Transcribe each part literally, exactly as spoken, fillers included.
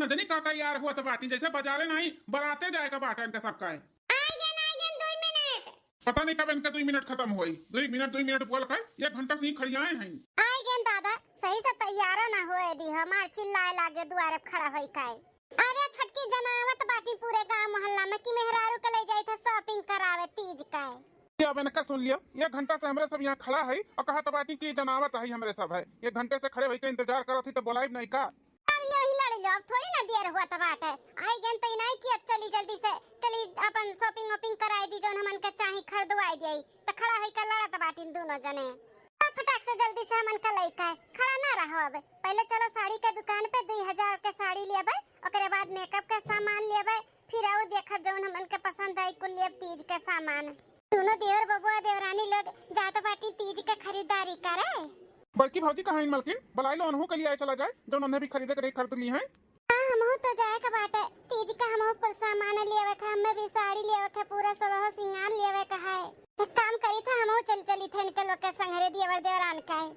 न जनी का तैयार होत बाटी, जैसे बजारे नाहीं, बराते जाए का बाटे इनका सबका है। आइ गएन, आइ गएन, दुइ मिनट। पता नहीं कब इनका दुइ मिनट खतम होई। दुइ मिनट, दुइ मिनट बोल के एक घंटा से ही खड़ियाए हैं। आइ गएन दादा, सही से तैयारो ना होए दी, हमार चिल्लाए लागे दुआरे पे खड़ा होई काहे। अरे छोटकी, जनावत बाटी पूरे गांव मोहल्ला में कि मेहरारू के ले जाई था shopping करावे तीज काहे। ये अब इनका सुन लियो, एक घंटा से हमरे सब यहाँ खड़ा है और कहत बाटी कि जनावत है हमरे सब है। एक घंटे से खड़े होई के इंतजार करत ही तो बोलाइब नहीं का? लड़ लो, वही लड़ लो, अब थोड़ी ना देर होत बाटे। आइ गएन तो इनाई कि अब चली जल्दी से, चली अपन shopping वॉपिंग कराई दी, जौन हमन के चाही खरीदवाई दी। तो खड़ा होई के लड़त बाटिन दोनों जने। अब फटाक से जल्दी से हमन का लइका है, खड़ा ना रहो अब। पहले चलो साड़ी के दुकान पे दुई हजार के साड़ी लेबे, ओकरे बाद मेकअप के सामान लेबे, फिर और देखब जौन हमन के पसंद आई कुल लेब तीज के सामान। दोनों देवर बबुआ देवरानी लोग जात बाटी तीज के खरीदारी करे। बड़की भौजी कहाँ हैं मलकिन? बुलाई लो उन्हों के लिए आए चला जाए, जौन उन्हें भी खरीदे के रही खरीद ली हैं। हाँ, हमहू तो जाए के बाटे। तीज का हमहू कुल सामान लेवे के, हमें भी साड़ी लेवे के, पूरा सोलहो सिंगार लेवे के है। एक काम करी था, हमहू चल चली थे इनके लोग के संघरे देवर देवरान का है।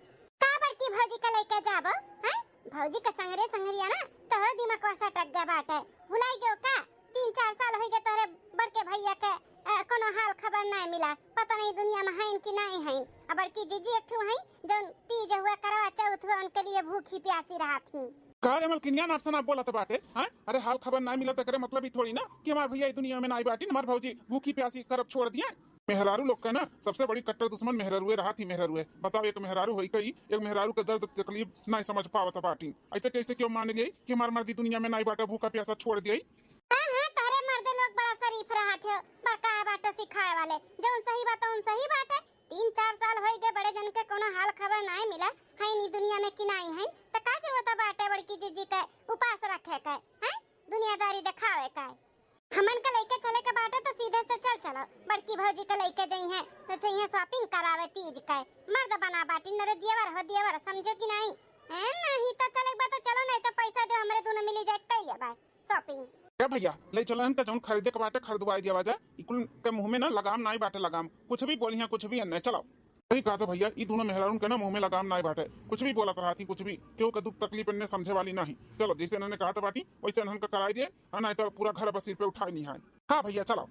का बड़की भौजी के लइके जाबो, हैं? भौजी के संघरे संघरिया ना, तोहरे दिमागवा सटक गया बाटे। भुलाई गयो का? तीन चार साल होई गए तोहरे बड़के भैया के, अ, कोनो हाल खबर नाहीं मिला। पता नहीं दुनिया में हैं कि नाहीं हैं। अब बड़की जीजी एक ठो हैं, जौन तीज हुआ, करवा चौथ हुआ, उनके लिए भूखी प्यासी रहत ही। का रे मलकिनिया, नाप सनाप बोलत बाटे, हैं? अरे हाल खबर नाहीं मिला त एकरे मतलब ई थोड़ी ना कि हमार भैया ई दुनिया में नाहीं बाटिन, हमार भौजी भूखी प्यासी करब छोड़ दिए। मेहरारू लोग के ना सबसे बड़ी कट्टर दुश्मन मेहरारुए रहत ही, मेहरारुए। बताओ, एक मेहरारू होई कई, एक मेहरारू के दर्द तकलीफ नाहीं समझ पावत बाटिन। ऐसे कैसे क्यों मान लिए कि हमार मर्दी दुनिया में नाहीं बाटे, भूखा प्यासा छोड़ दिए? हाँ, हाँ, तोहरे मर्दे लोग बड़ा शरीफ रहत हो, बड़का बाटो सिखाए वाले, जौन सही बात, तौन सही बात है। तीन चार साल होई गए, बड़े जन के कोनो हाल खबर नाहीं मिला, है नी दुनिया में कि नाहीं है, त का जरूरत बाटे बड़की जीजी के उपास रखे के, हैं? दुनियादारी दिखावे के। हमन के लइके चले के बाटे त सीधे से चल चलो, बड़की भौजी के लइके जइहें, त चाहिए shopping करावे तीज के। मर्द बना बाटी, नरे देवर हो देवर, समझो कि नाहीं? हैं, नाहीं त चले के बा त चलो, नाहीं त पैसा दो, हमरे दोनों मिली जाए, कई लेबा shopping। ए भैया, ले चलो इनका जौन खरीदे के बाटे, खरीदवाई दिया बाजा। ई कुल के मुंह में ना लगाम नाहीं बाटे, लगाम। कुछ भी बोली हैं, कुछ भी अन्ने, चलो। सही कहा था भैया, ई दोनों मेहरारून के ना मुंह में लगाम नाहीं बाटे। कुछ भी बोलत रहती, कुछ भी। केहू के दुख तकलीफ इन्ने समझे वाली नाहीं। चलो, जैसे इन्होंने कहा था बाटी, वैसे इन्हन का कराई दिए, हाँ, नाहीं तो पूरा घर बस सिर पे उठाई नहीं है। हाँ भैया, चलो।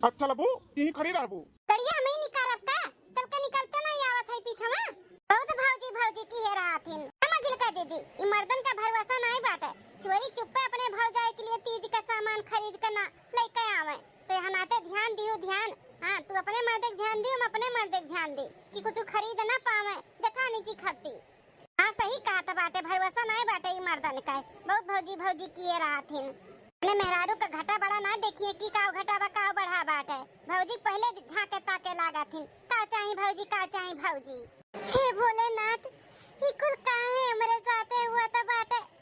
अब चलबू, यहीं खड़ी रहबू? गड़िया हमहीं निकारब का? चल के निकलते नाहीं आवत है पीछे में। बहुत भौजी भौजी किहे रहथिन। ए मझिलका जीजी, ई मर्दन का भरोसा नाहीं बाटे। चोरी चुप्पे अपने भौजाई के लिए तीज का सामान खरीद के ना लइके आवे। तो यहाँ नाते ध्यान दियो ध्यान। हाँ, तू अपने मर्दे के ध्यान दियो, हम अपने मर्दे के ध्यान दी कि कुछ खरीद ना पावे, जठानी जी खरीदी। हाँ, सही कहत बाटे, भरोसा नाहीं बाटे ई मर्दन का। बहुत भौजी भौजी किहे रहथिन। अपने मेहरारू का घटा बड़ा ना देखिए कि काव घटा बा, काव बढ़ा बाटे। भौजी पहले झांके ताके लागथिन, "का चाही भौजी, का चाही भौजी?" हे भोलेनाथ, ई कुल काहे हमरे साथे हुआ त बाटे?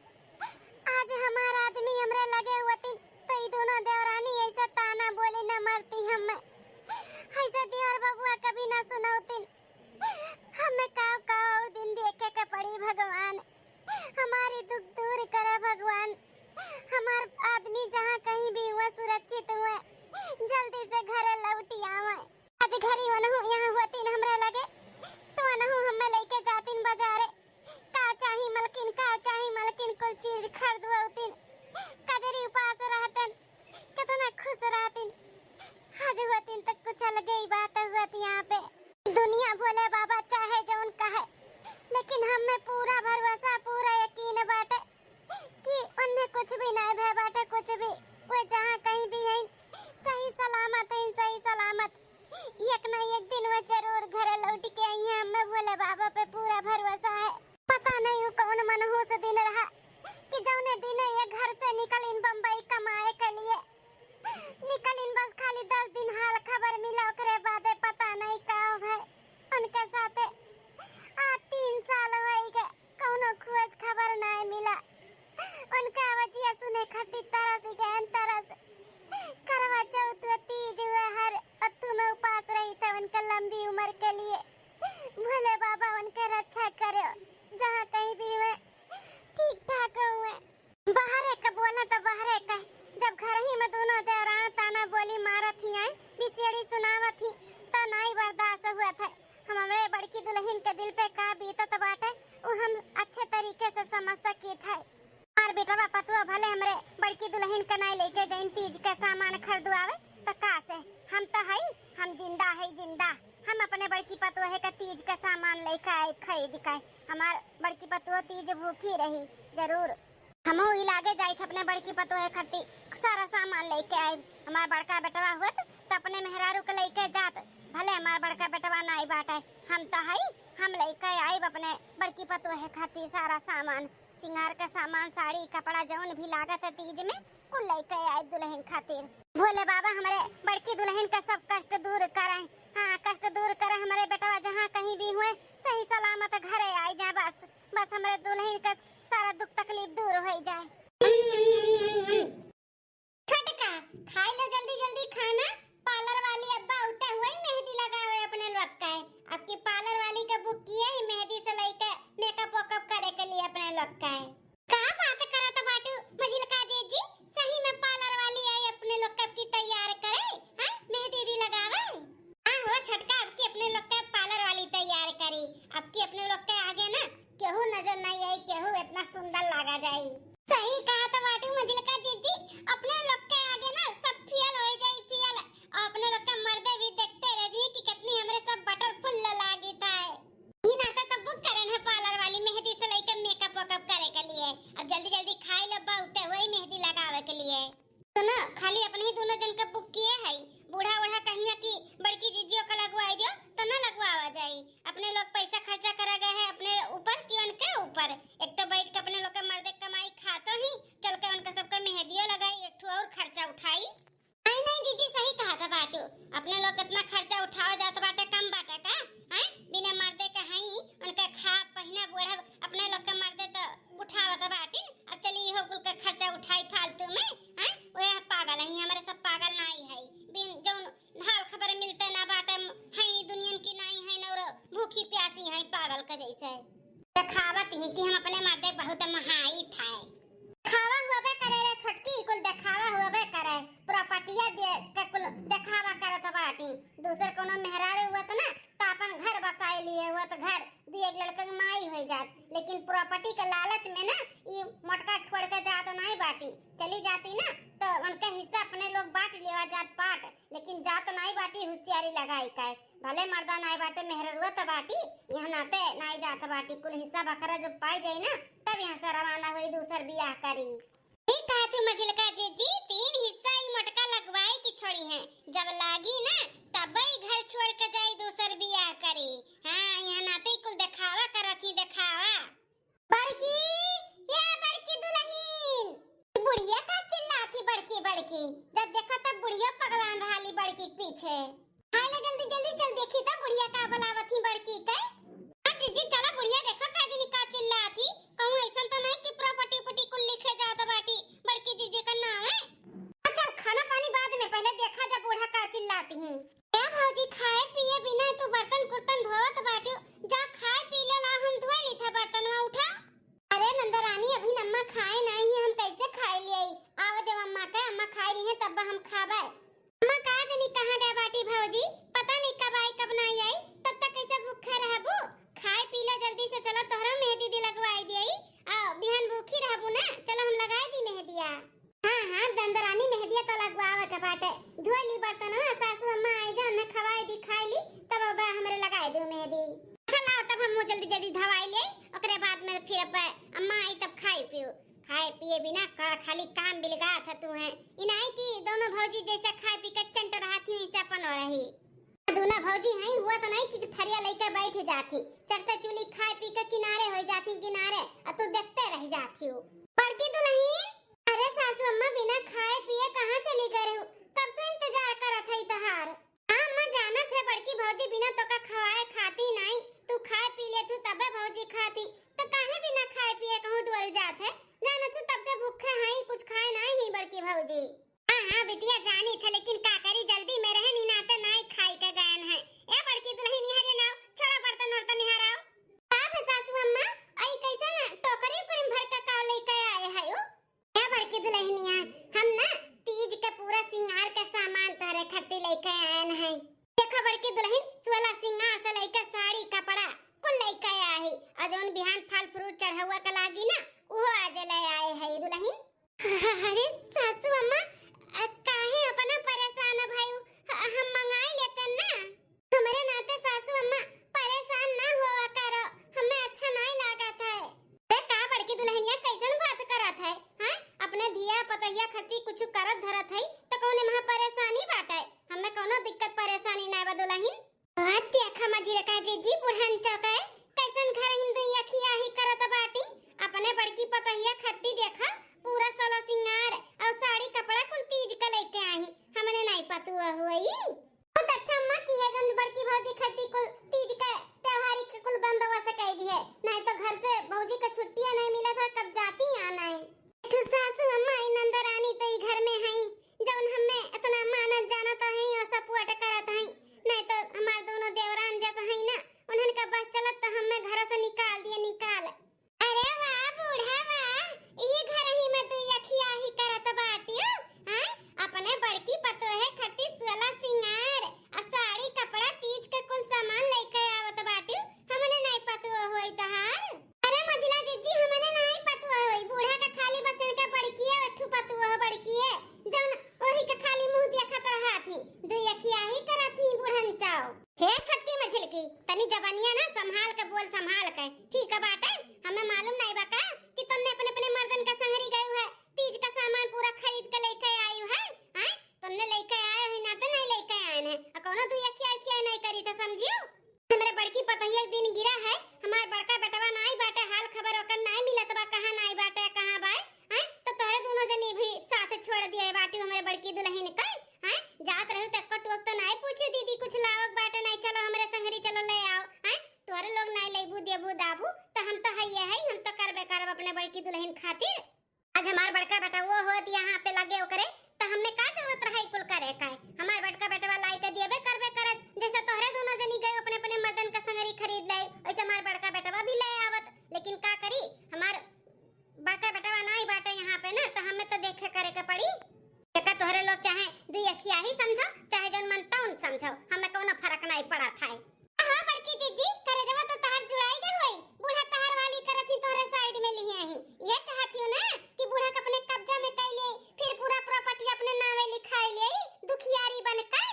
आज हमार आदमी हमरे लगे हुअतिन, त ई दोनों देवरानी ऐसा ताना बोली न मरती हमें, ऐसा देवर बबुआ कभी ना सुनौतिन। हमें काव काव और दिन देखे के पड़ी भगवान, हमारी दुख दूर करा भगवान, हमार आदमी जहाँ कहीं भी हुआ सुरक्षित हुए, जल्दी से घरे लौटी आवे। आज घरी वनहु यहाँ हुअतिन हमरे लगे, तो वनहु हमें लइके जातिन बाजारे। का चाही मलकिन, का चाही मलकिन, कुल चीज खरीदवतिन। कजरी उपास रहतन, कितना खुश रहतिन। आज हुअतिन त कुछ अलगे ही बात हुअत यहाँ पे। दुनिया भोले बाबा चाहे जौन कहे, लेकिन हमें पूरा भरोसा, पूरा यकीन बाटे कि उन्हें कुछ भी नाहीं भय बाटे, कुछ भी। वो जहाँ कहीं भी हैं, सही सलामत हैं, सही सलामत। एक ना एक दिन वो जरूर घरे लौट के आई हैं, हमें भोले बाबा पे पूरा भरोसा है। पता नहीं वो कौन मनहूस दिन रहा कि जौने दिने ये घर से निकलिन बम्बई कमाए के लिए, निकलिन बस खाली दस दिन हाल खबर मिला, ओकरे बादे पता नहीं का भय उनके साथे। आज तीन साल होई गए, कौनो खोज खबर नाहीं मिला। उनका वजिया सुने खातिर तरस गए, तरस। करवा चौथ हुआ, तीज हुआ, हर अथु में उपास रही था उनका लंबी उम्र के लिए। भोले बाबा उनके रक्षा करो, जहाँ कहीं भी हुए ठीक ठाक हुए। बाहरे के बोला तो बाहरे के, जब घर ही में दोनों देवरान ताना बोली मारत ही हैं, बिसेड़ी सुनावत ही, तो नाई बर्दाश्त हुआ था। हम हमरे बड़की दुल्हन के दिल पे का बीतत बाटे, उ हम अच्छे तरीके से समझ सकीत है। हमार बेटवा पतोह भले हमरे बड़की दुलहिन के नाई लइके गइन तीज के सामान खरीदवावे, त का से? हम त हई, हम जिंदा हई, जिंदा। हम अपने बड़की पतोह के तीज के सामान लइके आइब खरीद के। हमार बड़की पतोह तीज भूखी रही, जरूर। हमहू ई लागे जाइत अपने बड़की पतोह खातिर सारा सामान लइके आइब। हमार बड़का बेटवा हुअत त अपने मेहरारू के लइके जात, भले हमार बड़का बेटवा नाई बाटे, हम त हई, हम लइके आइब अपने बड़की पतोह खातिर सारा सामान, सिंगार के सामान, साड़ी, कपड़ा, जौन भी लागत है तीज में, कुल लइके आइब दुलहिन खातिर। भोले बाबा हमरे बड़की दुलहिन का सब कष्ट दूर करे, हाँ, कष्ट दूर करे हमरे बेटवा, जहाँ कहीं भी हुए सही सलामत घरे आई जाए, बस, बस हमरे दुलहिन का सारा दुख तकलीफ दूर होइ जाए। छोटका, खाई लो जल्दी जल्दी खाना, पार्लर वाली अब्बा उते हुए मेहंदी लगावे अपने लोग का है। अब की पार्लर वाली का बुक किए ही मेहंदी से लइके मेकअप वेकअप करे के लिए अपने लोग का है। का बात करत बाटू मझिलका जीजी, सही में पार्लर वाली आई अपने लोग का की तैयार करे, हैं, मेहंदी दी लगावे? हाँ हो छोटका, अब की अपने लोग का पार्लर वाली तैयार करी। अब की अपने लोग के आगे ना केहू नजर नहीं आई, केहू इतना सुंदर लागा जाई। सही कहा तो बाटू मझिलका जीजी, अपने लोग के आगे ना सब फेल हो जाई, फेल। और अपने लोग के मर्दे भी देखते रह जी कि कितनी हमरे सब बटरफुल लागी था। ई नाते तो बुक करन है पार्लर वाली मेहंदी से लइके मेकअप वेकअप करे के लिए। अब जल्दी जल्दी खाई लो, बहुते हुई मेहंदी लगावे के लिए। सुनो, खाली अपने ही दोनों जन के बुक किए है, बूढ़ा वूढ़ा कहिया कि बड़की जीजियो का लगवाई दियो, तो न लगवावा जाई। अपने लोग पैसा खर्चा करा गए है अपने ऊपर कि उनके ऊपर? एक तो बैठ के अपने लोग के मर्दे कमाई खातो ही, चल के उनका सबका मेहंदियो लगाई, एक ठो और खर्चा उठाई। नहीं, नहीं जीजी, सही कहा था बाटू। अपने लोग कितना खर्चा उठावा जात बाटे, कम बाटे का? हैं? बिना मर्दे के हई, उनका खा पहिना बूढ़ा अपने लोग के मर्दे तो उठावत बाटी। अब चली इहो कुल के खर्चा उठाई फालतू में, हैं? वह पागल है, हमारे सब पागल नाई है। बिन जौन हाल खबर मिलते ना बाटे, हई दुनियन की नाई है, और भूखी प्यासी है पागल के जैसे। देखावत ही कि हम अपने मर्दे बहुत महाई था। देखावा हुअबे करे रे छोटकी, कुल देखावा हुअबे करे। प्रॉपर्टिया दे के कुल देखावा करत बाटी। दूसर कोनो मेहरारू हुअत ना, त अपन घर बसाए लिए हुअत, घर दिए एक लड़के के माई हो जात। लेकिन प्रॉपर्टी के लालच में ना, ई मोटका छोड़ के जात नाई बाटी। चली जाती ना, तो उनका हिस्सा अपने लोग बांट लेवा जात पाट, लेकिन जात नाई बाटी हुसियारी लगाई के। भले मर्दा नाई बाटे, मेहररुआ त बाटी, यहाँ नाते नाई जात बाटी। कुल हिस्सा बखरा जब पाई जाई ना, तब यहाँ से रवाना हुई, दूसर बियाह करी। ठीक कहा तू मझिलका जीजी, तीन हिस्सा ई मोटका लगवाई की छोड़ी हैं। जब लागी ना, तब ई घर छोड़ के जाई, दूसर बियाह करी। हाँ, यहाँ नाते कुल देखावा करत ही, देखावा। बड़की, ए बड़की दुलहिन। बुढ़िया का चिल्लात ही बड़की, बड़की? जब देखा तब बुढ़िया पगलान रहली बड़की के पीछे। हाय ले जल्दी, जल्दी चल देखी त बुढ़िया का बुलावत ही बड़की के। हाँ जीजी, चला बुढ़िया देखा का जनी का चिल्लात ही। कहूँ ऐसन तो नहीं कि प्रॉपर्टी उपटी कुल लिखे जात बाटी बड़की जीजी का नाम है। अच्छा, खाना पानी बाद में, पहले देखा जा बूढ़ा का चिल्लाती ही। ए भौजी, खाए पिए बिना तू बर्तन कुर्तन धोवत बाटू, जा खाए पी ले ला, हम धोए ली था बर्तनवा, उठा। अरे नंदरानी, अभी अम्मा खाए नहीं है, हम कैसे खाए ले आई? आवे देव अम्मा के, अम्मा खाए रही है तब हम खाबे। अम्मा का जनी कहाँ गए बाटी भौजी, पता नहीं कब आई कब नहीं आई, तब तक कैसे भूखे रहबू? खाए पी ले जल्दी से, चलो तोहरो मेहंदी दी लगवाई दिए, आ बिहान भूखी रहबू ना, चलो हम लगाए दी मेहंदिया। हाँ, हाँ, दंदरानी मेहंदिया तो लगवावे के बाटे। धोए ली बर्तनवा, सासू अम्मा आई जाओ, उन्हें खवाई दी, खाई ली, तब अब हमरे लगाई दू मेहंदी। अच्छा लाओ, तब हम जल्दी जल्दी धवाई ले, ओकरे बाद में फिर अब अम्मा आई तब खाई पियो। खाए पिए बिना का खाली काम बिलगा था तू है। इनाई की दोनों भौजी जैसे खाए पी के चंट रहती वैसे अपन हो रही। दूना भौजी हई, हुआ तो नहीं कि थरिया लइके बैठ जाती, चढ़ते चूली खाए पी के किनारे हो जाती, किनारे, आ तू देखते रह जाती हो। बड़की दुलहिन, अरे सासू अम्मा, बिना खाए पिए कहाँ चली गए हो? कब से इंतजार करत हई तहार। हाँ अम्मा, जानत है बड़की भौजी बिना तोका खवाए खाती नहीं, तू खाए पी लेत हू तबे भौजी खाती, तो काहे बिना खाए पिए कहूँ डोल जात है? जानत हू तब से भूखे हई, कुछ खाए नहीं ही बड़की भौजी। हाँ, हाँ, बिटिया जानी थे, लेकिन का करी, जल्दी में रहन, इनाते नाई खाई के गयन है। ए बड़की दुलहिन, यहाँ रे नाव, छोड़ा बर्तन वर्तन यहाँ राव। का भे सासू अम्मा, आई कैसे ना टोकरी उकरी में भर के का लेके आए है ओ? ए बड़की दुलहिनिया, हम ना तीज के पूरा सिंगार के सामान तोहरे खातिर लेके आयन है। देखो बड़की दुलहिन, सोलह सिंगार से लेके साड़ी कपड़ा कुल लेके आए है। और जौन बिहान फल फ्रूट चढ़ौआ के लागी ना, उहो आज ले आए है दुलहिन। अरे सासू अम्मा, अ, काहे अपना परेशान भयू? ह-, हम मंगाई लेते ना। हमरे नाते सासू अम्मा परेशान ना होवा करो, हमें अच्छा नाई लागत है। अरे का बड़की दुलहिनिया कैसन बात करत है, हैं? अपने धिया पतोहिया खती कुछ करत धरत है तो कौने महा परेशानी बाटे? हमें कौनो दिक्कत परेशानी नाई बा दुलहिन। आ, देखा मझिलका जीजी, बुढ़न चौके कैसन घर हिंदू अखिया ही करत बाटी। अपने बड़की पतोहिया खती देखा, पूरा सोलह सिंगार और साड़ी कपड़ा कुल तीज के लेके आई। हमने नाई पतुआ हुई। बहुत अच्छा अम्मा की है जौन बड़की भौजी खती कुल तीज के त्योहारी के कुल बंदोबस्त कर दी है, नाई तो घर से भौजी का छुट्टियां नाई मिला था, कब जाती आना है। तू सासू अम्मा, ई नंदरानी तो ई घर में हई, जौन हमें इतना मानत जानत हई और support करत हई, नहीं तो हमार दोनों देवरान जैसा हई ना, उन्हन का बस चलत तो हमें घर से निकाल दिए, निकाल। अरे वाह बूढ़ा वाह, ई घर ही में तू अखिया ही करत बाटियो, हैं? अपने बड़की पतोहे खातिर सोलह सिंगार आ साड़ी कपड़ा तीज के कुल सामान लेके आवत बाटियो, हमने नहीं पतोह होई तहार। अरे मझिला जिज्जी, हमने नाई पतुआ होई, बूढ़ा का खाली बस इनका बड़किए, अथु पतुआ हो बड़किए, जौन ओही के खाली मुंह देखत रहत ही, दुई अखिया ही करत ही बुढ़न चाओ। हे छोटकी मझिलकी, तनी जबानिया ना संभाल के बोल, संभाल के, ठीक बाटे? हमें मालूम नाई बा का कि तुमने अपने अपने मर्दन का संगरी गयू है, तीज का सामान पूरा खरीद के लेके आयू है, हैं? तुमने लेके आए ही ना तो नहीं लेके आए हैं, आ कौनो दुई अखिया अखिया नहीं करी तो समझियो। हमरे बड़की पतोहिया के दिन गिरा है, हमार बड़का बेटवा नाई बाटे, हाल खबर ओकर नाई मिलत बा, कहाँ नाई बाटे, कहाँ बाय, हैं? तो तोहरे दोनों जनी भी साथ छोड़ दिए बाटी हमरे बड़की दुलहिन का, हैं? जात रहू तो एको टोक तो नाई पूछू, दीदी कुछ लावक बाटे नाई, चलो हमरे संगरी चलो ले आओ, हैं? तोहरे लोग नाई लेबू देबू दाबू, तो हम तो हइये है, हम तो करबे करब अपने बड़की दुलहिन खातिर। आज हमार बड़का बेटवा होत यहाँ पे लगे ओकरे, त हमें का जरूरत रहे कुल करे का? हमार बड़का बेटवा लाई के दियबे करबे करत, जैसे तोहरे दोनों जनी गए अपने अपने मर्दन का संगरी खरीद ले, वैसे हमार बड़का बेटवा भी ले आवत। लेकिन का करी, हमार बड़का बेटवा नाई बाटे यहाँ पे ना, त हमें तो देखे करे के पड़ी। देखा तोहरे लोग चाहे दुई अखिया ही समझो, चाहे जौन मन तौन समझो, हमें कौनो फर्क नाई पड़त है। हाँ बड़की जीजी, करेजवा तो तहार जुड़ाई गए होई, बूढ़ा तहार वाली करत ही तोहरे side में लिए ही। ये चाहत ही ना कि बूढ़ा के अपने कब्जा में कई ले, फिर पूरा property अपने नावे लिखाई ले, दुखियारी बन के।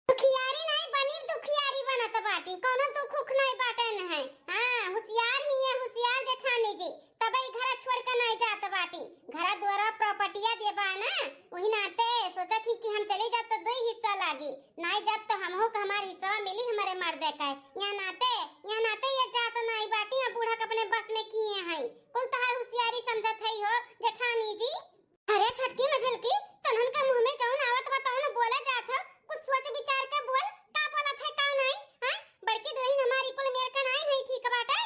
दुखियारी नहीं बनी, दुखियारी बनत बाटी, कौनो दुख उख नहीं बाटे न है। हाँ, होशियार ही है, होशियार जेठानी जी। तबे ई घरा छोड़ के नाई जात बाटी। घरा द्वारा प्रॉपर्टिया जे बा ना, वही नाते सोचत ही कि हम चली जाब तो दुई हिस्सा लागी, नाई जाब तो हमहू के हमार हिस्सा मिली हमरे मर्दे के। यह नाते, यह नाते ये जात नाई बाटी, अब बूढ़ा के अपने बस में किए हैं। कुल तहार होशियारी समझत है हो जेठानी जी। अरे छोटकी मझिलकी, तोहन के मुंह में जौन आवत बा तौन बोले जात हो, कुछ सोच विचार के बोल, का बोलत है का नाई, हैं? बड़की दुल्हन हमारी कुल मेर के नाई है, ठीक बाटे?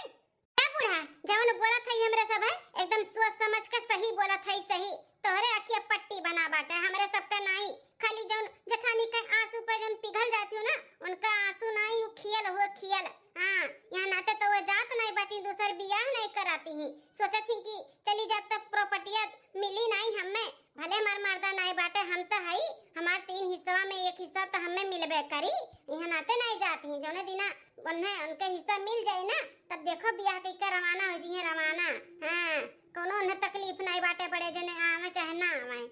ए बूढ़ा, जवन बोलत हई हमरे सब है, एकदम सोच समझ के सही बोलत हई, सही। तोहरे अखिया पट्टी बना बाटे, हमरे सबके नाई। खाली जौन जेठानी के आंसू पे जौन पिघल जाती हो ना, उनका आंसू नाई, उ खियल हुए खियल। हाँ, यहाँ नाते तो वो जात नाई बाटी, दूसर बियाह नाई कराती ही। सोचत ही कि चली जाब तब प्रॉपर्टिया मिली नाई हमें, भले हमार मर्दा नाई बाटे, हम तो हई, हमार तीन हिस्सा में एक हिस्सा तो हमें मिलबे करी। यहाँ नाते नाई जाती ही, जौने दिना उन्हें उनके हिस्सा मिल जाए ना, तब देखो बियाह कई के रवाना हो जाइए, रवाना। हाँ, कोनो उन्हें तकलीफ नाई बाटे, बड़े जने आवे चाहे ना आवे।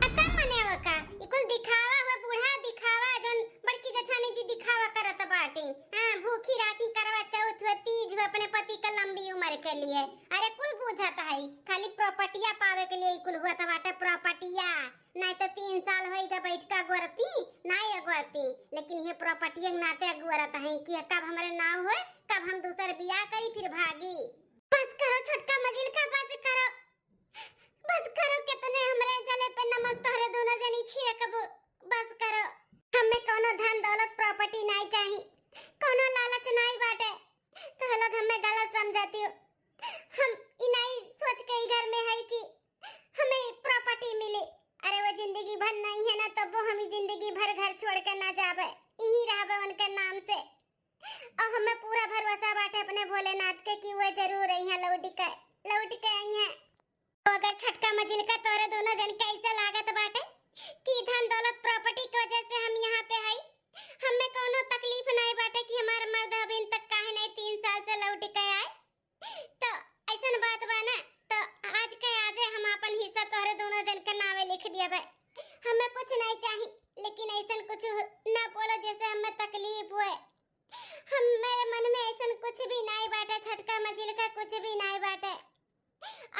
खत्म मने वो का, ई कुल दिखावा हुआ बूढ़ा, दिखावा जौन बड़की जेठानी जी दिखावा करत बाटी। हाँ, भूखी राती करवा चौथ हुए, तीज हुए अपने पति का लंबी उम्र के लिए। अरे कुल बूझत है, खाली प्रॉपर्टिया पावे के लिए ई कुल हुआ था बाटे, प्रॉपर्टिया। नाई तो तीन साल होई गा बैठ का अगोरती, नाई अगोरती, लेकिन ये प्रॉपर्टी के नाते अगोरत हैं कि कब हमरे नाव होए, कब हम दूसर बियाह करी, फिर भागी। बस करो छोटका मजिलका, बस करो, बस करो, कितने हमरे जले पे नमक तोहरे दोनों जनी छिड़कबो, बस करो। हमें कोनो धन दौलत प्रॉपर्टी नाई चाही, कोनो लालच नाई बाटे, तो लोग हमें गलत समझती हो। हम ई नाई सोच के ई घर में है कि हमें प्रॉपर्टी मिले। अरे वो जिंदगी भर नाई है ना, तब वो हम ई जिंदगी भर घर छोड़ के ना जाबे, यही रहबे उनके नाम से। और हमें पूरा भरोसा बाटे अपने भोलेनाथ के कि वो जरूर आई हैं, लौट के, लौट के आई हैं। तो अगर छोटका मजिलका तोरे दोनों जन के ऐसे लागत बाटे कि धन दौलत प्रॉपर्टी के वजह से हम यहाँ पे हई, हमें कोनो तकलीफ नाई बाटे कि हमार मर्द अभी तक काहे नहीं तीन साल से लौट के आए, तो ऐसन बात बा जन के नावे लिख दिया बे। हमें कुछ नहीं चाही, लेकिन ऐसन कुछ ना बोलो जैसे हमें तकलीफ हुए। हमारे मन में ऐसन कुछ भी नहीं बाटे, छोटका मझिलका, कुछ भी नहीं बाटे।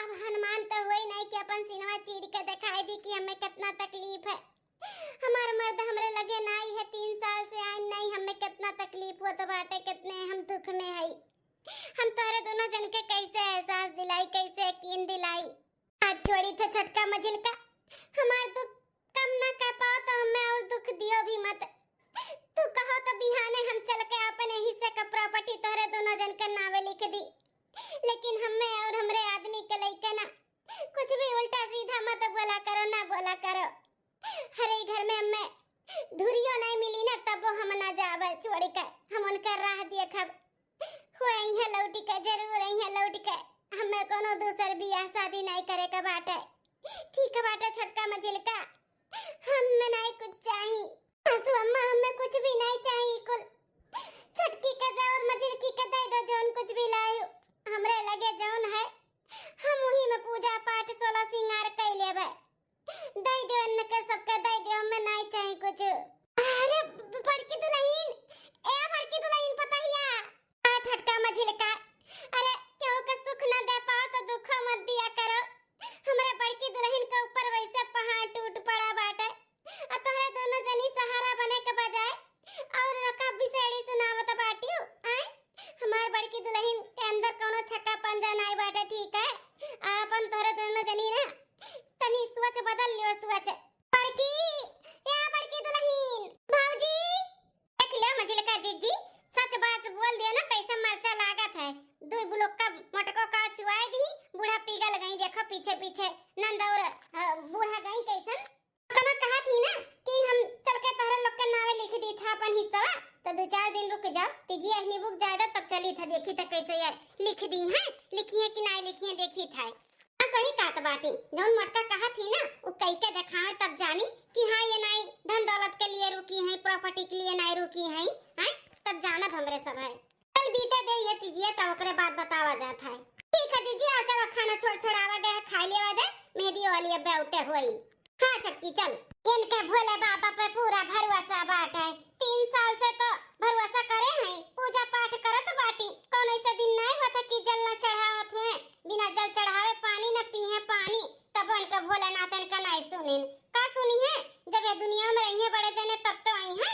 अब हनुमान तो हुए नहीं कि अपन सीनवा चीर के दिखाई दी कि हमें कितना तकलीफ है। हमार मर्द हमरे लगे नाई है, तीन साल से आइन नहीं, हमें कितना तकलीफ होत बाटे, कितने हम दुख में हई। हम तोहरे दोनों जन के कैसे एहसास दिलाई, कैसे यकीन दिलाई? हाथ जोड़ी थे छोटका मझिलका, हमार दुख कम ना कर पाओ तो हमें और दुख दियो भी मत। तू कहो तो बिहाने हम चल के अपन हिस्से का प्रॉपर्टी तोहरे दोनों जन के नावे लिख दी, लेकिन हमें और हमरे आदमी के लइके ना कुछ भी उल्टा सीधा मत बोला करो, ना बोला करो। हरे घर में हमें धुरियो नहीं मिली ना, तबो हम ना जाबे छोड़ के, हम उनका राह देखब। हो अइहें लौट के, जरूर अइहें लौट के। हमें कोनो दूसर बियाह शादी नहीं करे के बाटे। ठीक बाटे छोटका मझिलका, हमें नहीं कुछ चाही। सासू अम्मा, हमें कुछ भी नहीं चाही, कुल छोटकी के दे और मझिलकी के दे दो, जौन कुछ भी लायो। हमरे लगे जौन है, हम वही में पूजा पाठ, सोलह सिंगार कई लेबे। दे दो इनके सबके, दे दो, हमें नहीं चाही कुछ। अरे ब-, बड़की दुलहिन, ए बड़की दुलहिन पतहिया, आ छोटका मझिलका, अरे केहू के सुख न दे पाओ तो दुखो मत दिया करो। हमरे बड़की दुलहिन के ऊपर वैसे पहाड़ टूट पड़ा बाटे, आ तोहरे दोनों जनी सहारा बने के बजाय और का बिसेड़ी सुनावत बाटियो, आय? हमार बड़की दुलहिन के अंदर कोनो छक्का पंजा नाई बाटे, ठीक है? आपन तोहरे दोनों जनी ना तनी सोच बदल लियो, सोच। बड़की, या बड़की दुलहिन, भौजी, देख लियो मझिलका जिज्जी, सच बात बोल दिया ना, तैसे मरचा लागत है। दुई बुलुक्का मोटको का चुआई दी, बूढ़ा पिघल गई, देखो पीछे पीछे नंद और, अ, बूढ़ा गई कैसन। तना कहा थी ना कि हम चल के तोहरे लोग के नावे लिख दी था अपन हिस्सा, तो दो चार दिन रुक जाओ, तीजिया नींबू के जाए दो, तब चली था, देखी था कैसे ये लिख दी हैं, लिखी है कि नहीं लिखी है, देखी था। हाँ, सही कहत बाटी, जौन मोटका कहा थी ना, उ कई के देखावे तब जानी कि हाँ, ये नाई धन दौलत के लिए रुकी हैं, प्रॉपर्टी के लिए नाई रुकी हैं, हैं? तब जानब हमरे सब है। चल बीते दे ये तीजिया, तब ओकरे बाद बतावा जात है। ठीक है जीजी, आओ चलो खाना छोड़ छोड़ावा गया, खा लेवा जाए, मेहंदी वाली अब उते होई। हाँ छोटकी चल। इनके भोले बाबा पे पूरा भरोसा बाटे, तीन साल से तो भरोसा करे हैं, पूजा पाठ करत बाटी, कौन ऐसा दिन नहीं होता कि जल न चढ़ावत हुए, बिना जल चढ़ावे पानी न पीहे पानी, तब इनके भोलेनाथ इनका नहीं सुनिन। का सुनी है, जब ये दुनिया में रही है बड़े जने तब तो आई है।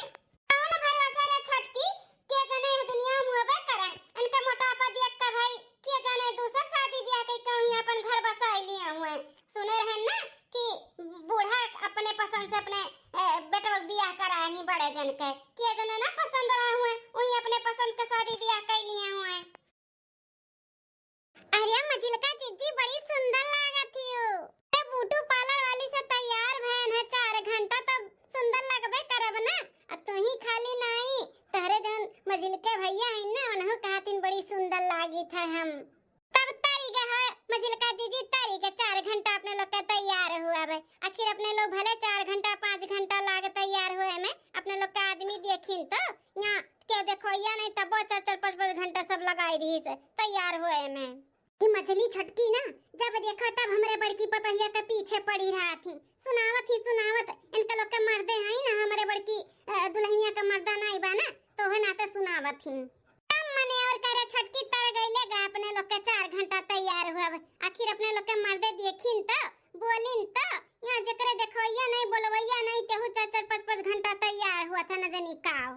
कौन भरोसा रे छोटकी, के जने ये दुनिया में होबे करे, इनका मोटापा देख के भाई, के जने दूसर शादी ब्याह के कहूँ अपन घर बसा लिए हुए। सुने रहे ना कि बूढ़ा अपने पसंद से अपने, ए, बेटवा के बियाह करा ही बड़े जन के, के जने ना पसंद रहा हुए, वही अपने पसंद के शादी बियाह कर लिए हुए। अरे मझिलका जीजी बड़ी सुंदर लागत हियो। ए ब्यूटी पार्लर वाली से तैयार भयन है, चार घंटा तब सुंदर लगबे करब ना। आ तू ही खाली नाई, तहरे जौन मझिलके भैया है ना, उनहु कहतिन बड़ी सुंदर लागित है हम। तब तारी गे है मझिलका जीजी, तारी गे चार घंटा अपने लोग के तैयार हुआ बे। आखिर अपने लोग भले चार घंटा पाँच घंटा लाग तैयार हुए में, अपने लोग के आदमी देखिन तो यहाँ क्यों देखो या नहीं, तब चार चार पाँच पाँच घंटा सब लगाई रही से तैयार हुए में। ई मझली छोटकी ना जब देखो तब हमरे बड़की पतोहिया के पीछे पड़ी रहा थी, सुनावत ही सुनावत। इनके लोग के मर्दे हैं ना, हमरे बड़की, अ, दुल्हनिया के मर्दा नहीं बा ना, तो ओहे नाते सुनावत ही। तब मने और करे छोटकी तर गईले गा, अपने लोग के चार घंटा तैयार हुआ। आखिर अपने लोग के मर्दे देखिन तो, बोलिन तो, यहाँ जेकरे देखवैया नहीं, बोलवैया नहीं, तेहू चार चार पाँच पाँच घंटा तैयार हुआ था, न जनी काओ।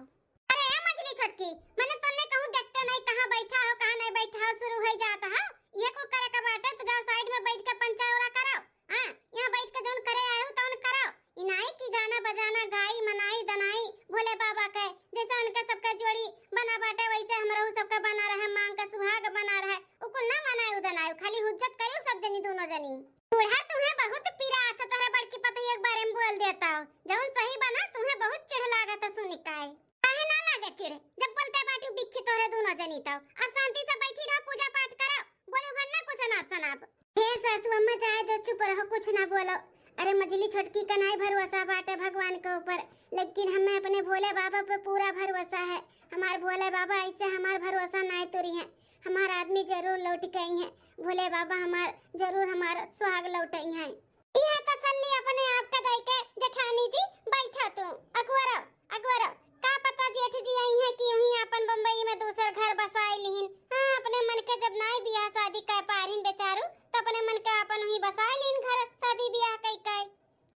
अरे ए मझली छोटकी, मने तन्ने कहूँ देखते नहीं, कहाँ बैठा हो, कहाँ नहीं बैठा हो, शुरू हो जाता है। ये कुल करे का बाटे तो जाओ साइड में बैठ के पंचायत करो। हाँ, यहाँ बैठ के जौन करे आए हो तौन करो। इनाई की गाना बजाना गाई, मनाई दनाई भोले बाबा के, जैसे उनके सबके जोड़ी बना बाटे वैसे हमरहू सबके बना रहे, मांग के सुहाग बना रहे। उ कुल ना मनाए उदनाए, खाली हुज्जत करियो सब जनी, दोनों जनी। बूढ़ा तुम्हें बहुत पिरात है, तोहरे बड़की पतोहिया के बारे में बोल देता हो। जौन सही बना तुम्हें बहुत चिढ़ लागत है सुनी काहे। काहे ना लागे चिढ़, जब बोलते बाटी बिखी तोहरे दोनों जनी तो। अब शांति से बैठी रहो, पूजा पाठ करो, बोलो भर ना कुछ अनाप शनाप। हे सासू अम्मा, जाए दो, चुप रहो, कुछ ना बोलो। अरे मझली छोटकी का नाई भरोसा बाटे भगवान के ऊपर, लेकिन हमें अपने भोले बाबा पे पूरा भरोसा है। हमार भोले बाबा ऐसे हमार भरोसा नाई तोड़ी हैं। हमार आदमी जरूर लौट के आई हैं। भोले बाबा हमार जरूर हमार सुहाग लौटई हैं। यह तो ली अपने आप का दई के जेठानी जी, बैठा तू, अगुआ रहो, अगुआ रहो। का पता जेठ जी आई हैं कि वहीं अपन बम्बई में दूसर घर बसाई लिहिन। हाँ, अपने मन के जब नाई बियाह शादी कर पा रहीन बेचारू, तो अपने मन के अपन वहीं बसाई लिहिन घर शादी बियाह कई कई।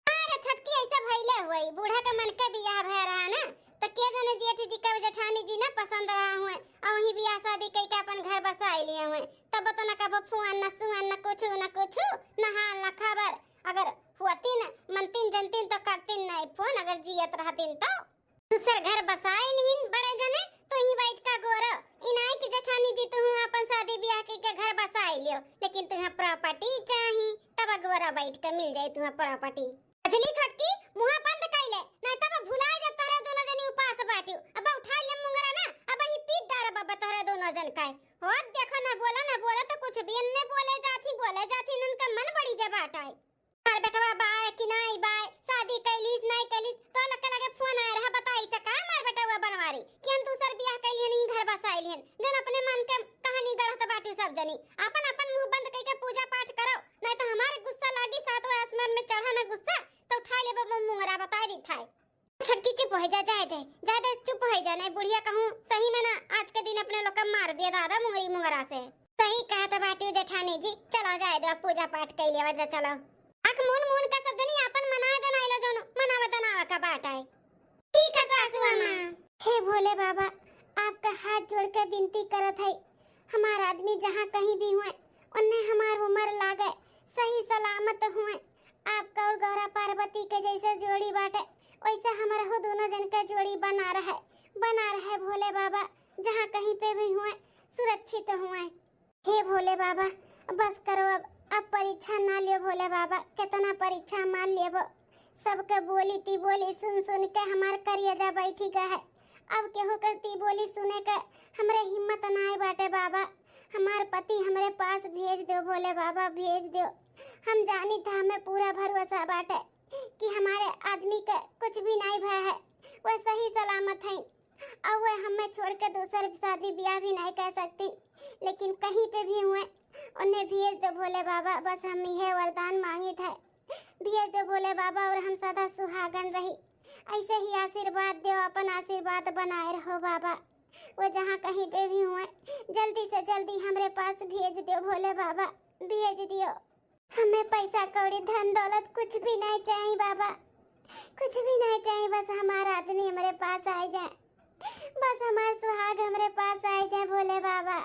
अरे छोटकी, ऐसा भइले हुई, बूढ़ा के मन के बियाह भय रहा ना, तो के जाने जेठ जी के जेठानी जी ना पसंद रहा हुए, और वहीं बियाह शादी कई के अपन घर बसाई लिए हुए। तब तो न कबो फोन, न सुअन, न कुछ, न कुछ, न हाल, न खबर। अगर हुअतीन, मनतीन, जनतीन तो करतीन नहीं फोन, अगर जियत रहतीन तो। दूसर घर बसाए लीन बड़े जने, तो ही बैठ का गोरो। इनाई की जेठानी जी, तू अपन शादी ब्याह की के घर बसाए लियो, लेकिन तुम्हें प्रॉपर्टी चाही, तब गोरा बैठ के मिल जाए तुम्हें प्रॉपर्टी। अजली छोटकी, मुँह बंद कर ले, नहीं तब भुला जा तोहरे दोनों जनी उपास बाटियो। अब उठा ले मुंगरा ना, अब ही पीट डारा बाबा तोहरे दोनों जन का। हो देखो ना, बोला ना, बोला तो कुछ भी इन्ने बोले जाती, बोले जाती, इनका मन बड़ी जा बाटा है। हमार बेटवा बाय कि नाई बाय, शादी कैलिस नाई कैलिस, तो लगे लगे फोन आए रहा, बताई से का हमार बेटवा बनवारी कि हम दूसर बियाह कैलिहन, ही घर बसाइलिहन, जन अपने मन के कहानी गढ़त बाटू सब जनी। अपन अपन मुंह बंद कइके पूजा पाठ करो, नहीं तो हमारे गुस्सा लागी, सातवां आसमान में चढ़ा ना गुस्सा, तो उठा लेबो मुंगरा, बताई दी थाई। छोटकी चुप हो जा, जाए दे, जाए दे, चुप हो जा, नहीं बुढ़िया कहूँ सही में ना आज के दिन अपने लोग का मार दिया दादा मुंगरी मुंगरा से। सही कहत बाटू जेठानी जी, चलो जाए दो, पूजा पाठ कर लिया जा, चलो। अक मून मून का सब जनी अपन मनाए दनाए लो, जोनो मनावे दनावे का बात है। ठीक है सासू अम्मा। हे भोले बाबा, आपका हाथ जोड़ के विनती करत है, हमार आदमी जहाँ कहीं भी हुए, उन्हें हमार उम्र लागे, सही सलामत हुए। आपका और गौरा पार्वती के जैसे जोड़ी बाटे, वैसे हमारा हो दोनों जन के जोड़ी बना रहे, बना रहे भोले बाबा, जहाँ कहीं पे भी हुए सुरक्षित हुए। हे भोले बाबा, बस करो अब, अब परीक्षा ना लियो भोले बाबा, कितना परीक्षा मान लेबो। सबके बोली ती बोली सुन सुन के हमार करियजा बैठी गा है। अब केहू के ती बोली सुने के हमरे हिम्मत नाय बाटे बाबा। हमार पति हमरे पास भेज दो भोले बाबा, भेज दो। हम जानी था, हमें पूरा भरोसा बाटे कि हमारे आदमी के कुछ भी नाय भय है, वह सही सलामत है। और वह हमें छोड़ के दूसर शादी ब्याह भी नाय कर सकती, लेकिन कहीं पे भी हुए उन्हें भेज दो भोले बाबा, बस हम यह वरदान मांगी थे। भेज दो भोले बाबा और हम सदा सुहागन रही। ऐसे ही आशीर्वाद दो, अपन आशीर्वाद बनाए रहो बाबा। वो जहाँ कहीं पे भी हुए, जल्दी से जल्दी हमरे पास भेज दो भोले बाबा, भेज दियो। हमें पैसा कौड़ी धन दौलत कुछ भी नहीं चाहिए बाबा, कुछ भी नहीं चाहिए, बस हमारा आदमी हमरे पास आ जाए, बस हमार सुहाग हमरे पास आ जाए भोले बाबा।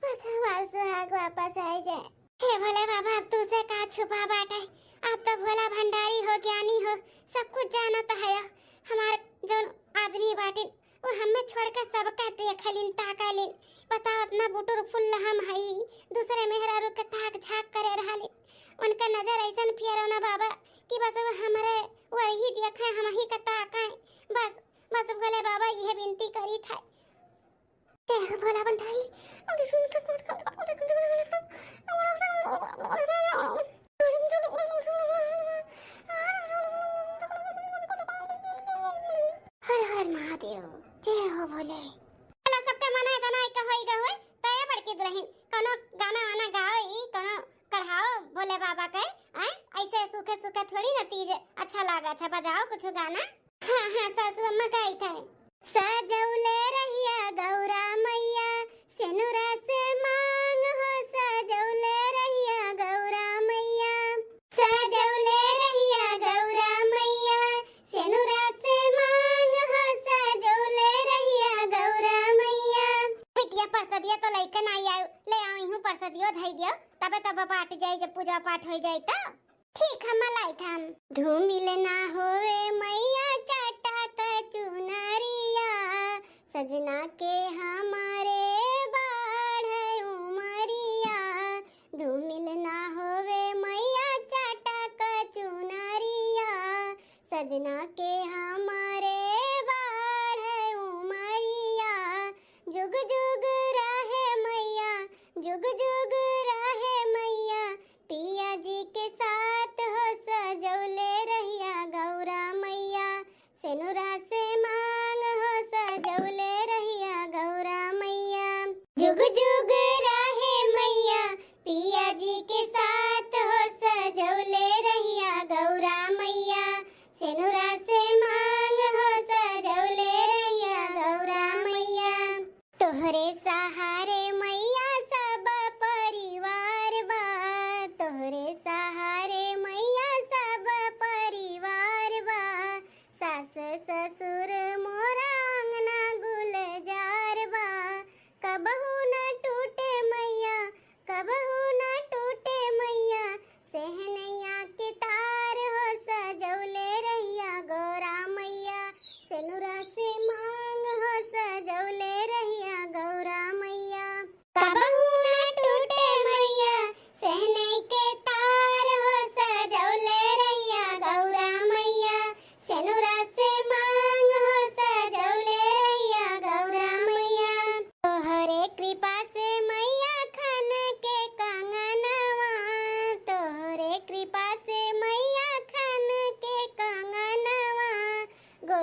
बस हमार सुहाग वापस आ जाए। हे भोले बाबा, अब तुझसे का छुपा बाटे, आप तो भोला भंडारी हो, ज्ञानी हो, सब कुछ जानत है। हमार जौन आदमी बाटिन, वो हमें छोड़ के सबका देख लिन, ताका लिन। बताओ, इतना बुटुर फुल्ल हम हई, दूसरे मेहरारू के ताक झाक करे रहलिन। उनका नजर ऐसन फेरो ना बाबा कि बस वो हमरे वही देखे, हम ही का ताकाए। बस, बस भोले बाबा, यह विनती करी था। जय हो भोला भंडारी। हर हर महादेव, जय हो भोले। चला, सबके मनाए दनाए का होई गा होए, तो ये बड़की दुल्हन कोनो गाना वाना गाओ, ई कोनो कढ़ाओ भोले बाबा के, आए? ऐसे सूखे सूखे थोड़ी ना तीज अच्छा लागत है, बजाओ कुछ गाना। हाँ, हाँ, सासू अम्मा गाई था। सजौले रहिया गौरा मैया, सेनुरा से मांग हो, सजौले रहिया गौरा मैया। सजौले रहिया गौरा मैया, सेनुरा से मांग हो, सजौले रहिया गौरा मैया। बिटिया परसदिया तो लइके ना आयो, ले आओ इहूँ परसदियो धई दियो, तबे तब बाँट जाई, जब पूजा पाठ होई जाई तो। ठीक, हम लाई था हम। धूमिल ना होवे मैया चाटा क चुनरिया, सजना के हमारे बाढ़ उमरिया। धूमिल ना होवे मैया चाटा क चुनरिया, सजना के हमारे बाढ़ उमरिया। जुग जुग रहे मैया, जुग जुग रहे मैया, पिया जी के साथ हो सजौले रहिया गौरा मैया। सेनुरा से मांग हो सजौले रहिया गौरा मैया। जुग जुग रहे मैया, पिया जी के साथ हो सजौले रहिया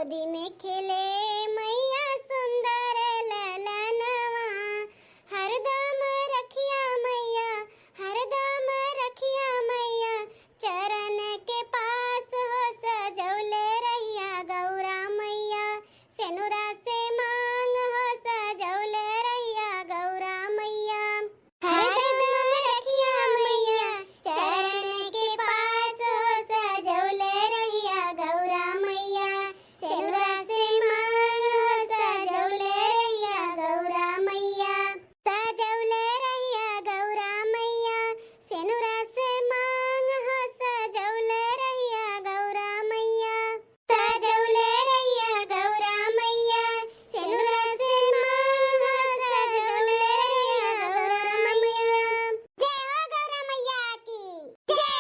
गोदी में खेले मैया सुंदर ललनवा, हरदम रखिया मैया, हरदम रखिया मैया, चरण के पास हो सजौले रहिया गौरा मैया, सेनुरा से मांग हो सजौले रहिया गौरा मैया। हरदम रखिया मैया, चरण के पास हो सजौले रहिया गौरा मैया, सेनुरा से मांग हो सजौले रहिया गौरा मैया, सजौले रहिया गौरा मैया, सेनुरा से मांग हो सजौले रहिया गौरा मैया। सजौले रहिया गौरा मैया, सेनुरा से मांग सजौले रहिया गौरा मैया। जय हो गौरा मैया की जय।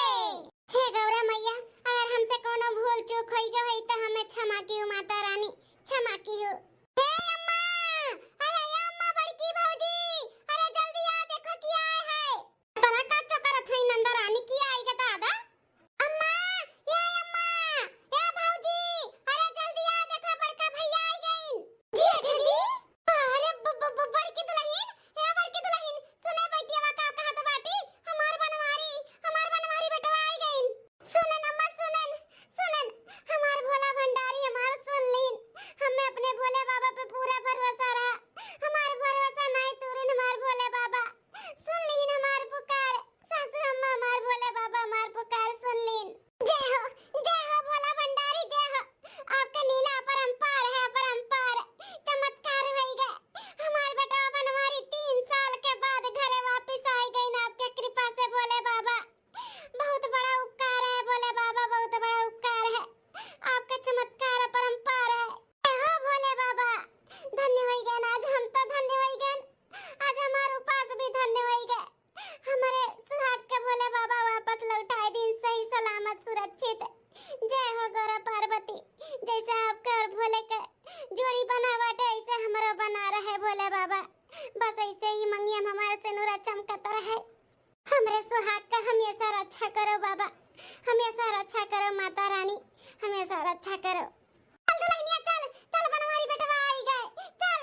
हे गौरा मैया, अगर हमसे कोनो भूल चूक होई गए होई तो हमें क्षमा किहु माता रानी, क्षमा किहु। हे अम्मा, अरे अम्मा, बड़की भौजी, अरे जल्दी आ, देखो कि आए है। तना का चक्कर थई नंदा रानी की आई गे दादा। अम्मा, ए अम्मा, ए भौजी, अरे जल्दी आ, देखा बड़का भैया आई गइन। जेठ जी, अरे ब-, ब-, ब-, बड़की दुलहिन, ए बड़की दुलहिन, सुने बतियावा का कहत बाटी, हमार बनवारी, हमार बनवारी बेटवा आई गइन। सुनन अम्मा, सुनन, सुनन, हमार भोला भंडारी हमार सुन लीन, हमें अपने भोले बाबा पे पूरा भरोसा रहा, हमार भरोसा नाई तूरिन हमार भोले बाबा, सुन लीन हमार पुकार। सासू अम्मा हमार भोले बाबा हमार पुकार सुन लीन। जय हो, जय हो भोला भंडारी, जय हो। आपके लीला अपरंपार है, अपरंपार। चमत्कार होई गए। हमार बेटवा बनवारी तीन साल के बाद घरे वापिस आई गइन आपके कृपा से भोले बाबा। बहुत बड़ा उपकार है भोले बाबा, बहुत बड़ा उपकार है। आपका चमत्कार अपरंपार है। जय हो भोले बाबा, धन्य होई गए आज, हम तो धन्य होई गए। आज हमार उपास भी धन्य होई गए। हमरे सुहाग के भोले बाबा वापस लौटाए दिन सही सलामत सुरक्षित। जय हो गौरा पार्वती, जैसे आपके और भोले के जोड़ी बना बाटे, ऐसे हमरो बना रहे भोले बाबा। बस ऐसे ही मंगिया में हमारे सेनुरा चमकत रहे। हमरे सुहाग का हमेशा रक्षा करो बाबा, हमेशा रक्षा करो माता रानी, हमेशा रक्षा करो। चल दुल्हनिया, चल, चल, बनवारी बेटवा आई गए, चल।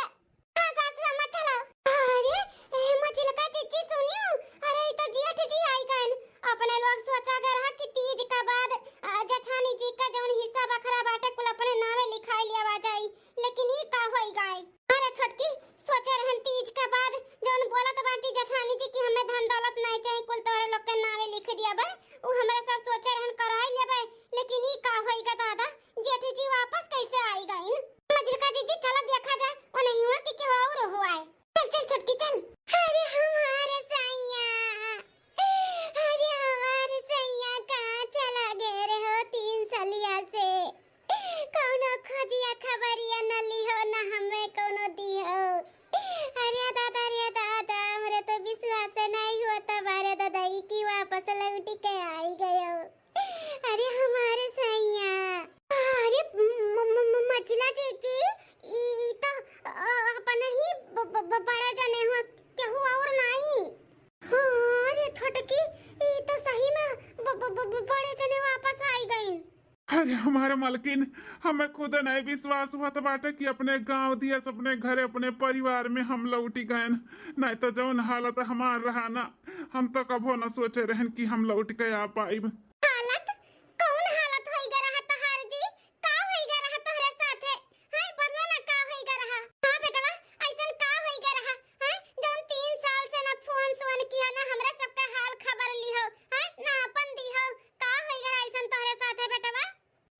हाँ, सासू अम्मा, चलो। अरे, ए, मझिलका जीजी, सुनियो, अरे, ई तो जेठ जी आई गइन। अपने लोग सोचा गए रहा कि तीज का बाद, अ, जेठानी जी का जौन हिस्सा बखरा बाटे, कुल अपने नावे लिखाई लियावा जाई, लेकिन ई का होई गए? अरे छोटकी, सोचे रहन तीज के बाद जौन बोलत बाटी जेठानी जी कि हमें धन दौलत नाई चाही, कुल तोहरे लोग के नावे लिख दियाबे, उ हमरे सब सोचे रहन कराई लेबे, लेकिन ई का होई गा दादा, जेठी जी वापस कैसे आई गइन? मझिलका जीजी, चला देखा जाए, ओनहिवा कि केहू और हुआ है। चल, चल छोटकी, चल। अरे हमारे सैया, अरे हमारे सैया, कहाँ चला गए रहे हो तीन सलिया से? कौनो खोजिया खबरिया न लिहो, न हमें कौनो दिहो। अरे दादा, अरे दादा, हमरे तो विश्वास नहीं होता बा रे दादा, ई की वापस लौट के आई गयो। अरे हमारे सैया, अरे म-, म-, म-, मझिला जीजी, ई, ई तो, अ, अपन ही ब-, ब-, ब-, बड़ा जने हो, केहू और नाई। हाँ रे छोटकी, ई तो सही में ब-, ब-, ब-, ब-, बड़े जने वापस आई गइन। अरे हमारे मलकिन, हमें खुद नहीं विश्वास होत बाटे कि अपने गांव दिया से अपने घरे, अपने परिवार में हम लौटी गएन। नहीं तो जौन हालत हमार रहा ना, हम तो कभो न सोचे रहन कि हम लौट के आ पाइब। हालत? कौन हालत होई गा रहा तहार जी? का होई गा रहा तोहरे साथे? हैं, बोलो ना, का होई गा रहा? हाँ बेटवा, ऐसन का होई गा रहा? हैं, जौन तीन साल से ना फोन सोन किया, ना हमरा सबका हाल खबर लिहो, हैं, ना अपन दिहो, का होई गा रहा ऐसन तोहरे साथे बेटवा?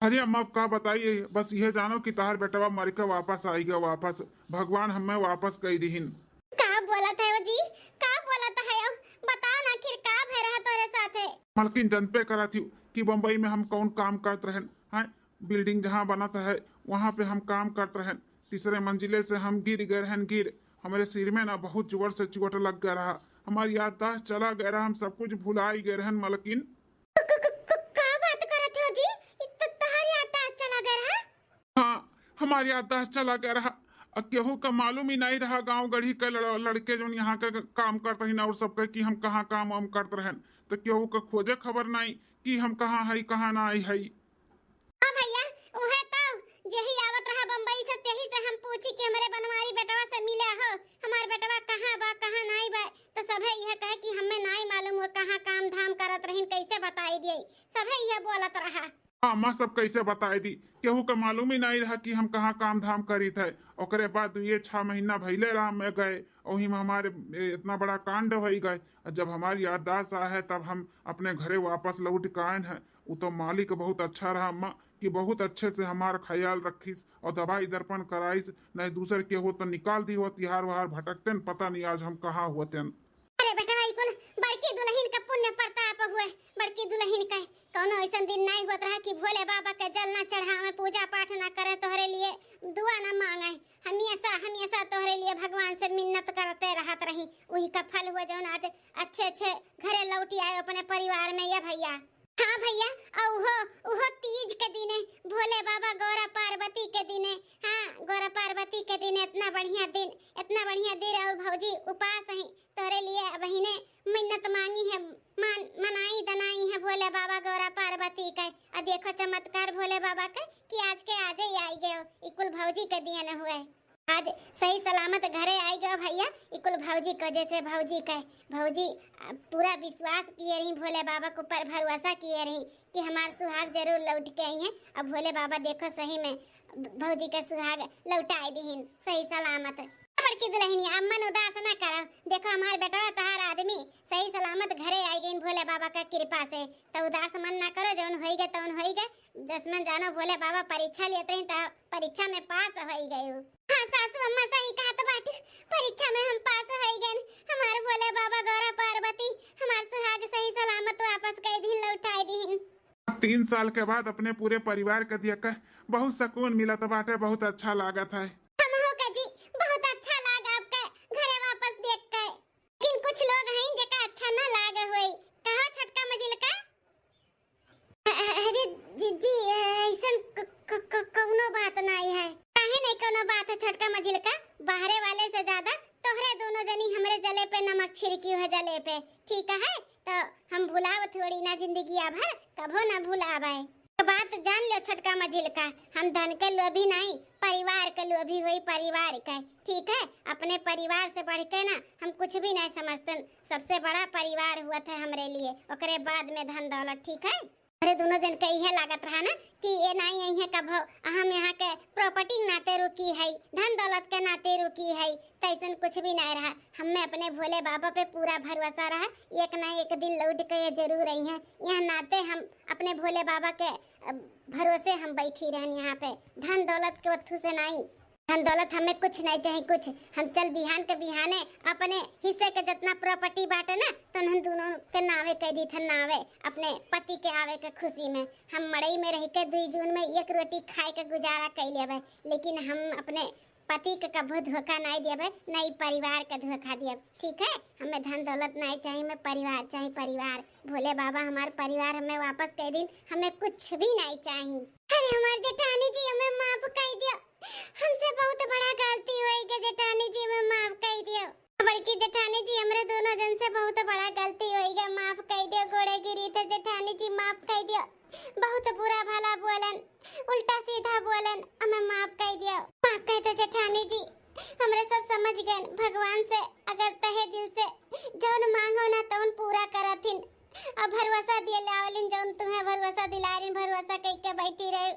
अरे अम्मा, अब का बताई, बस इहे जानो कि तहार बेटवा मर के वापस आई गया, वापस। भगवान हमें वापस कई दिहिन। का बोलत है वो जी? का बोलत है वो? बताओ ना, आखिर का भय रहा तोरे साथे? मलकिन, जनबे करत हिउ कि बम्बई में हम कौन काम करत रहन, हैं? बिल्डिंग जहाँ बनत है, वहाँ पे हम काम करत रहन। तीसरे मंजिले से हम गिर गए रहन, गिर। हमरे सिर में ना बहुत जोर से चोट लग गया रहा, हमारी याददाश्त चला गया रहा, हम सब कुछ भुलाई गए रहन मलकिन। क-, क-, क-, क-, का बात करत हो जी? इ त-, तहार याददाश्त चला गया रहा? हाँ, हमार याददाश्त चला गया रहा। अ, केहू का मालूम ही नहीं रहा, गांव गढ़ी के लड़-, लड़के जौन यहाँ के क-, काम करत रहिन और सबके कि हम कहाँ काम वाम करत रहन, तो केहू का खोजे खबर नहीं कि हम कहाँ हई, कहाँ ना आई हई। हाँ भैया, उहे तो, जेही आवा बेटवा कहाँ बा, कहाँ नाई बा, तो सभे यह कहे कि हमें नाई मालूम हुआ कहाँ काम धाम करत रहिन, कैसे बताई दिए, सभे यह बोलत रहा। हाँ, अम्मा, सब कैसे बताई दी, केहू के मालूम ही नहीं रहा कि हम कहाँ काम धाम करीत है। ओकरे बाद ये छह महीना भइले रहा, मैं गए, वही में हमारे ए, इतना बड़ा कांड हो ही गए। और जब हमारी याददाश्त आए है, तब हम अपने घरे वापस लौट के आए हैं। वो तो मालिक बहुत अच्छा रहा, अम्मा, कि बहुत अच्छे से हमार ख्याल रखिस और दवाई दर्पण कराइस, नहीं दूसर के हो तो निकाल दी हो, तिहार वहार भटकते न, पता नहीं आज हम कहाँ होते न। अरे बेटवा, ई कुल बड़की दुल्हन का पुण्य प्रताप हुए। बड़की दुल्हन का कौनो ऐसन दिन नहीं होत रहा कि भोले बाबा के जल ना चढ़ावे, पूजा पाठ ना करे, तोहरे लिए दुआ ना मांगे। हमेशा, हमेशा तोहरे लिए भगवान से मिन्नत करते रहत रही। वही का फल हुआ जौन आज अच्छे, अच्छे घरे लौटी आए अपने परिवार में, या भैया। हाँ भैया, और उहो, उहो तीज के दिने, भोले बाबा गौरा पार्वती के दिने, हाँ, गौरा पार्वती के दिने इतना बढ़िया दिन, इतना बढ़िया दिन, और भौजी उपास ही तोरे लिए अबहिने मिन्नत मांगी है, मान, मनाई दनाई है भोले बाबा गौरा पार्वती के। आ देखो चमत्कार भोले बाबा के कि आज के आजे ही आई गयो, ई कुल भौजी के दिए न हुए। आज सही सलामत घरे आई गयो भैया, ई कुल भौजी के वजह से। भौजी के, भौजी, आ, पूरा विश्वास किए रही, भोले बाबा के ऊपर भरोसा किए रही कि हमार सुहाग जरूर लौट के आई हैं। अब भोले बाबा देखो सही में भौजी के सुहाग लौटाई दिहिन सही सलामत। बड़की दुल्हनिया, अब मन उदास ना करो, देखो हमार बेटवा तहार आदमी सही सलामत घरे आई गइन भोले बाबा का कृपा से, तो उदास मन ना करो, जौन होई गए तौन होई गए। जसमन जानो भोले बाबा परीक्षा लेत रही, तो परीक्षा में पास होई गए। हाँ सासू अम्मा, सही कहत बाटू, परीक्षा में हम पास होई गए। हमार भोले बाबा गौरा पार्वती हमार सुहाग सही सलामत वापस कई दिन लौटाई दीन। तीन साल के बाद अपने पूरे परिवार के देख के बहुत सुकून मिलत बाटे, बहुत अच्छा लागत है। हमहू के जी बहुत अच्छा लाग आपके घरे वापस देख के, लेकिन कुछ लोग हैं जेका अच्छा ना लाग होई। कहो छोटका मझिलका? अ-, अ-, अरे जी, जी, ऐसन क-, क-, क-, कौनो बात नहीं है। काहे नहीं कौनो बात है छोटका मझिलका? बाहरे वाले से ज्यादा तोहरे दोनों जनी हमरे जले पे नमक छिड़की है जले पे, ठीक है? तो हम भुलाव थोड़ी ना जिंदगिया भर, कभो ना भुलावे। तो बात जान लो छोटका मझिलका, हम धन के लोभी नहीं, परिवार के लोभी होई, परिवार के, ठीक है? अपने परिवार से बढ़ के ना हम कुछ भी नहीं समझते। सबसे बड़ा परिवार हुआ था हमरे लिए, ओकरे बाद में धन दौलत, ठीक है? अरे दोनों जन के इहे लागत रहा ना कि ये नाई आई है कभो, हम यहाँ के प्रॉपर्टी के नाते रुकी है, धन दौलत के नाते रुकी है, तैसन कुछ भी नहीं रहा। हमें अपने भोले बाबा पे पूरा भरोसा रहा, एक ना एक दिन लौट के ये जरूर आई है। यह नाते हम अपने भोले बाबा के, अ, भरोसे हम बैठी रहन यहाँ पे, धन दौलत के वत्थू से नहीं। धन दौलत हमें कुछ नहीं चाहिए, कुछ। हम चल बिहान के बिहाने अपने हिस्से के जितना प्रॉपर्टी बाटे ना, तो हम दोनों के नावे कह दी थे, नावे अपने पति के आवे के खुशी में। हम मड़ई में रह के दुई जून में एक रोटी खाए के गुजारा कर लेबे, लेकिन हम अपने पति के कभो धोखा नहीं देबे, नहीं परिवार के धोखा देब, ठीक है? हमें धन दौलत नहीं चाहिए, हमें परिवार चाहिए, परिवार। भोले बाबा हमार परिवार हमें वापस कर दिन, हमें कुछ भी नहीं चाहिए। अरे हमार जेठानी जी, हमें माफ कर दियो, हमसे बहुत बड़ा गलती होई गए जेठानी जी, हमें माफ कर दियो। बड़की जेठानी जी, हमरे दोनों जन से बहुत बड़ा गलती होई गए, माफ कर दियो, गोड़े गिरी थे जेठानी जी, माफ कर दियो। बहुत बुरा भला बोलन, उल्टा सीधा बोलन, हमें माफ कर दियो, माफ कर दो जेठानी जी। हमरे सब समझ गए, भगवान से अगर तहे दिल से जौन मांगो ना तौन पूरा करथिन। अब भरोसा दिए लावलिन, जौन तुम्हें भरोसा दिलारिन, भरोसा कई के बैठी रहे।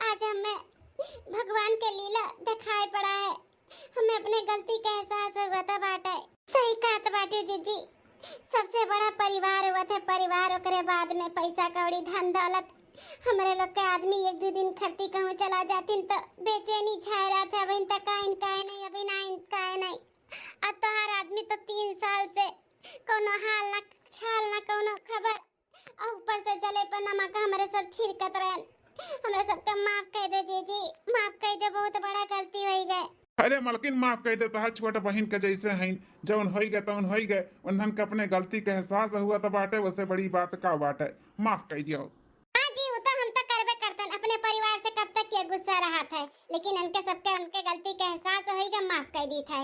आज हमें भगवान के लीला दिखाई पड़ा है, हमें अपने गलती का एहसास होता बाटे। सही कहत बाटे जीजी, सबसे बड़ा परिवार होत है परिवार, ओकरे बाद में पैसा कौड़ी धन दौलत। हमरे लोग के आदमी एक दो दिन खरती कहूँ चला जातिन तो बेचैनी छाए रहत है, अभी तक काइन काहे नहीं, अभी ना काहे नहीं। अब तोहार आदमी तो तीन साल से कोनो हाल ना छाल ना कोनो खबर, और ऊपर से जले पर नमक हमरे सब छिड़कत रहन। हमरे सबके माफ कर दे जीजी, माफ कर दे, बहुत बड़ा गलती होई गए। अरे मलकिन, माफ कर दे, तोहार छोट बहिन के जैसे हईन, जौन होई गए तौन होई गए, उन्हन के अपने गलती के एहसास हुआ तो बाटे, वैसे बड़ी बात का बाटे, माफ कर दियो। हाँ जी, वो तो हम तो करबे करतन, अपने परिवार से कब तक के गुस्सा रहत है, लेकिन इनके सबके उनके गलती के एहसास होई गए, माफ कर दी थे।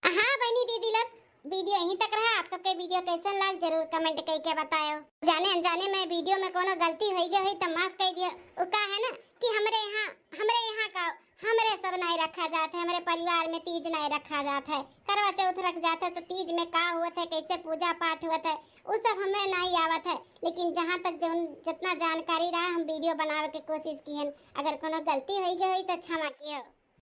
हाँ बहनी दीदी लोग, वीडियो यहीं तक रहा। आप सबके वीडियो कैसन लाग जरूर कमेंट करके बतायो। जाने अनजाने में वीडियो में कोनो गलती होई गई होई तो माफ कर दियो। उ का है ना कि हमरे यहाँ, हमरे यहाँ का हमरे सब नाहीं रखा जात है, हमरे परिवार में तीज नाहीं रखा जात है। करवा चौथ रख जात है तो तीज में का होत है, कैसे पूजा पाठ होत है, उ सब हमें नाहीं आवत है। लेकिन जहाँ तक जौन जितना जानकारी रहा, हम वीडियो बनावे के कोशिश किहन। अगर कोनो गलती होइ गई होई तो क्षमा किहो।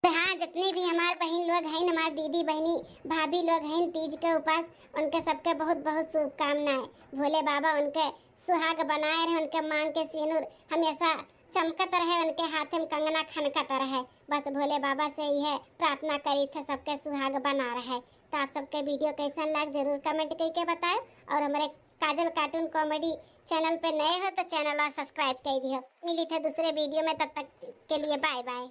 तो हाँ, जितनी भी हमार बहिन लोग हैं, हमार दीदी बहिनी भाभी लोग हैं, तीज के उपास, उनके सबके बहुत बहुत शुभकामनाएं। भोले बाबा उनके सुहाग बनाए रहे, उनके मांग के सिनुर हमेशा चमकत रहे, उनके हाथे में कंगना खनकत रहे। बस भोले बाबा से यह प्रार्थना करी थे, सबके सुहाग बना रहे। तो आप सबके वीडियो कैसन लग, जरूर कमेंट करके बताएं। और हमारे काजल कार्टून कॉमेडी चैनल पे नए हो तो चैनल और सब्सक्राइब कर दियो। मिली थे दूसरे वीडियो में, तब तक के लिए बाय बाय।